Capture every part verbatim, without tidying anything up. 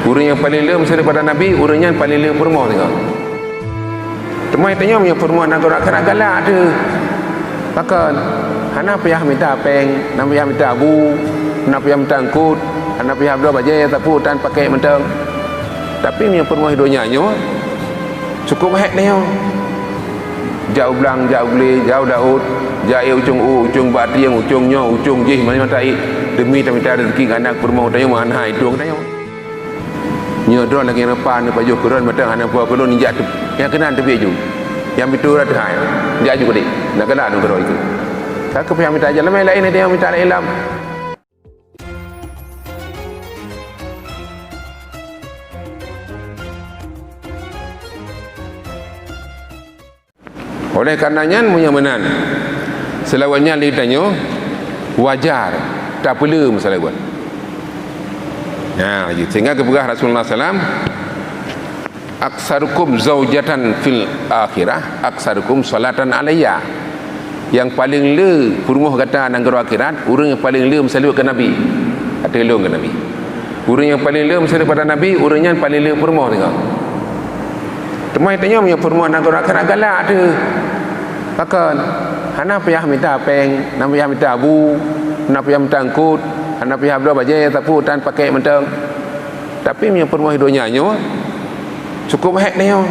Ureuëng nyang paleng le meuseuleuet pada Nabi, ureuëng nyan paleng le peurumoh singoh. Teuma tanyoe meunyoe peurumoh nanggroe akhirat galak teuh. Pakon? Hana payah mita péng, hana payah mita bu, hana payah mita eungkot, hana payah bloe bajée sapeue tan pakék mantong. Tapi meunyoe peurumoh donya nyoe, cukôp hék tanyoe. Jak u blang, jak u glé, jak u laôt, jak ék ucông u, ucông bak tieng, ucông nyoe, ucông jih, macam-macam ék, deumi tamita rezeki ngon aneuk peurumoh tanyoe, hana itong tanyoe. Nyoe droe lagée repa neupajoh keudroe mantong hana po keulôn nijak teup-, nyang keunan teubiet ju. Nyang beutôi rot hai, jak ju keudéh, na galak nanggroe itu. Ka keupeue mita jalan laén, dia mita laén lam. Oleh karena nyan, meunyoe meunan, seulaweuet nyan lé tanyoe wajar tapeuleuem seulaweuet. Nah, sehingga geupeugah Rasulullah sallam, "Aksarukum zaujatan fil akhirah, aksarukum salatan alayya." Nyang paleng le peurumoh gata nanggroe akhirat, ureuëng nyang paleng le meuseulaweuet keu Nabi, ateueh lôn keu Nabi. Ureuëng nyang paleng le meuseulaweuet pada Nabi, ureuëng nyan paleng le peurumoh singoh. Teuma tanyoe meunyoe peurumoh nanggroe akhirat galak teuh. Pakon? Hana payah mita péng, hana payah mita bu, hana payah mita eungkot, hana payah bloe bajée sapeue tan pakék mantong. Tapi meunyoe peurumoh donya nyoe, cukôp hék tanyoe.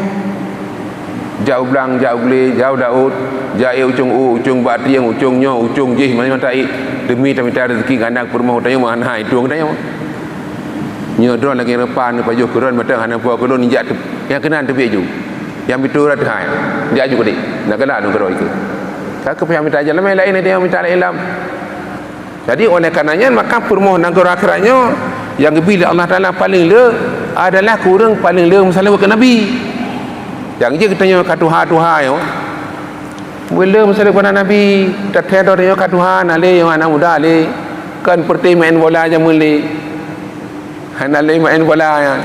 Jak u blang, jak u glé, jak u laôt, jak ék ucông u, ucông bak tieng, ucông nyoe, ucông jih, macam-macam ék, deumi tamita rezeki ngon aneuk peurumoh tanyoe, hana itong tanyoe. Nyoe droe lagée repa neupajoh keudroe mantong hana po keulôn nijak teup-, nyang keunan teubiet ju. Nyang beutôi rot hai, jak ju keudéh, na galak nanggroe itu. Ka keupeue mita jalan laén, dia mita laén lam. Jadi, oleh karena nyan, maka peurumoh nanggroe akhirat nyoe nyang geubri lé Allah Taala paleng le adalah keu ureuëng paleng le meuseulaweuet keu Nabi. Nyang jeuet geutanyoe ka tuha-tuha nyoe, meuleuem meuseulaweuet keu Nabi, tathée droe tanyoe ka tuha, na lé nyang hana muda lé, kon peureute maén bola jameun lé, hana lé maén bola nyan.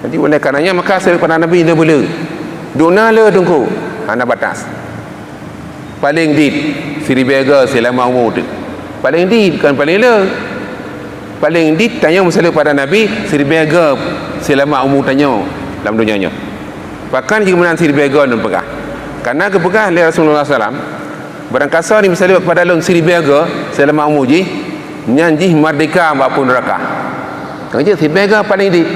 Jadi, oleh karena nyan, maka seulaweuet pada Nabi neubeuleueh. Duna le teungku, hana batas. Paleng dit, siribée goe seulama umu teuh. Paleng dit, kon paleng le. Paleng dit, tanyoe meuseulaweuet pada Nabi, siribée goe seulama umu tanyoe lam donya nyoe. Pakon jih meunan siribée goe lôn peugah? Karena geupeugah lé Rasulullah sallam, barang kasoe nyang meuseulaweuet keupada lôn siribée goe seulama umu jih, nyan jih merdeka bak apui neuraka. Nyang jih siribée goe paleng dit.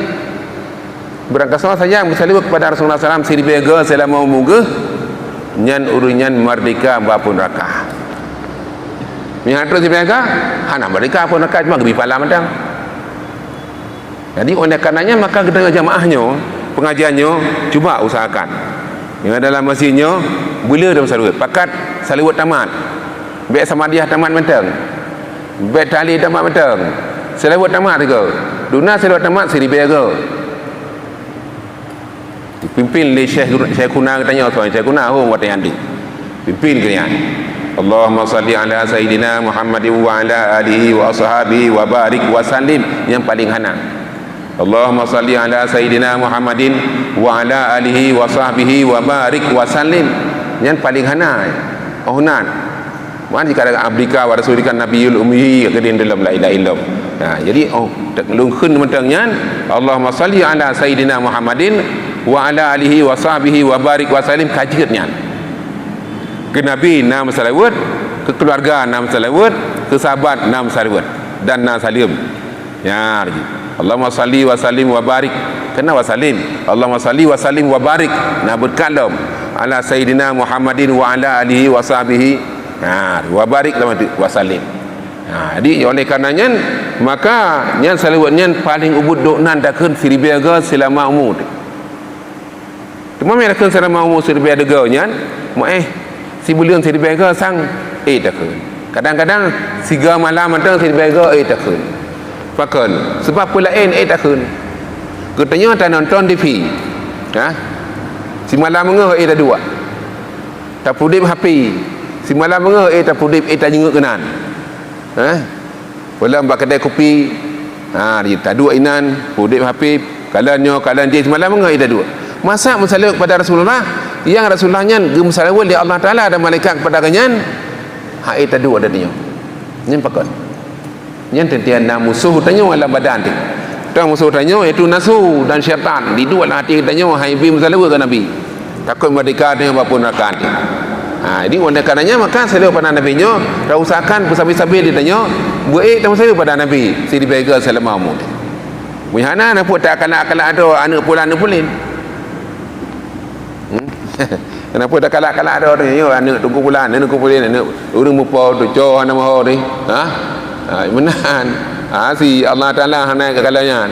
Barang kasoe saja meuseulaweuet keupada Rasulullah sallam siribée goe seulama umu geuh, nyan ureuëng nyan merdeka bak apui neuraka. Meunyoe hana trok siribée goe, hana merdeka apui neuraka, cuma geubri pahala mantong. Jadi, oleh karena nyan, maka geutanyoe jamaah nyoe, pengajian nyoe, cuba usahakan. Nyang dalam masjid nyoe, beuleueh dan meuseulaweuet. Pakat seulaweuet tamat. Bék samadiah tamat mantong. Bék tahlil tamat mantong. Seulaweuet tamat sigoe. Duna seulaweuet tamat siribée goe. Dipimpin lé Syekh, Syekh Kuna geutanyoe, Syekh Kuna ho watée nyan di. Pimpin geuhnyan. Allahumma salli ala sayyidina Muhammadin wa ala alihi wa ashabihi wa barik wa sallim. Nyang paleng hana. Allahumma salli ala sayyidina Muhammadin wa ala alihi wa sahbihi wa barik wa sallim. Nyan paleng hana. Oh nan. Wan jika ada Afrika wa rasulika nabiyul ummi keudin dalam la ilaha illallah. Nah, jadi oh lungkheun mantong nyan, Allahumma salli ala sayyidina Muhammadin wa ala alihi wa sahbihi wa barik wa sallim ka jeuet nyan. Keu Nabi na meuseulaweuet, keu keuluwarga na meuseulaweuet, keu sahabat na meuseulaweuet dan na saleuem. Ya, laju. Allahumma salli wa sallim wa barik. Kena wa sallim. Allahumma salli wa sallim wa barik. Nah, beureukat lom. Ala sayyidina Muhammadin wa ala alihi wa sahbihi. Nah, wa barik lom tu, wa sallim. Nah, jadi oleh karena nyan, maka nyan seulaweuet nyan paleng ubit dok nan takheun siribée goe seulama umu. Teuma meunyo takheun seulama umu siribée goe nyan, meuéh sibuleuen siribée goe sang, éh takheun. Kadang-kadang sigoe malam mantong siribée goe, éh takheun. Pakon? Seubab peue laén, éh takheun. Geutanyoe tanonton T V. Ha? Simalam beungoh, éh taduek. Tapeuduek H P. Simalam beungoh, éh tapeuduek, éh tajingeuk keunan. Ha? Peulom bak keudè kupi, ha, di taduek inan, peuduek H P, kalon nyoe, kalon jih, seumalam beungoh taduek. Masa meusalaweuet kepada Rasulullah, nyang Rasulullah nyan geumeusalaweuet lé Allah Taala dan malaikat kepada geuhnyan, hai taduek dan nyoe. Nyan pakon. Nyan teuntèe na musoh tanyoe lam badan teuh. Tang musoh tanyoe yaitu nafsu dan syaitan. Diduek lam até tanyoe hai bi meusaleuweue keu Nabi. Takot meurdeka tanyoe bak apui neuraka teuh. Ha, jadi oleh karenanya maka saleuweue pada Nabi nyoe, tausahakan peusabe-sabe di tanyoe, beuék tameusaleuweue pada Nabi, si dibaga seulama umu teuh. Meunyo hana, na peue takalak-kalak droe aneuk pulan aneuk pulen. Hmm? Kenapa takalak-kalak droe teuh? Yo, aneuk Teungku Pulan, aneuk Teungku Pulen, aneuk ureueng mupo, tuco hana moho teuh. Ha? Ha, meunan. Ha, si Allah Taala hana geukalon nyan.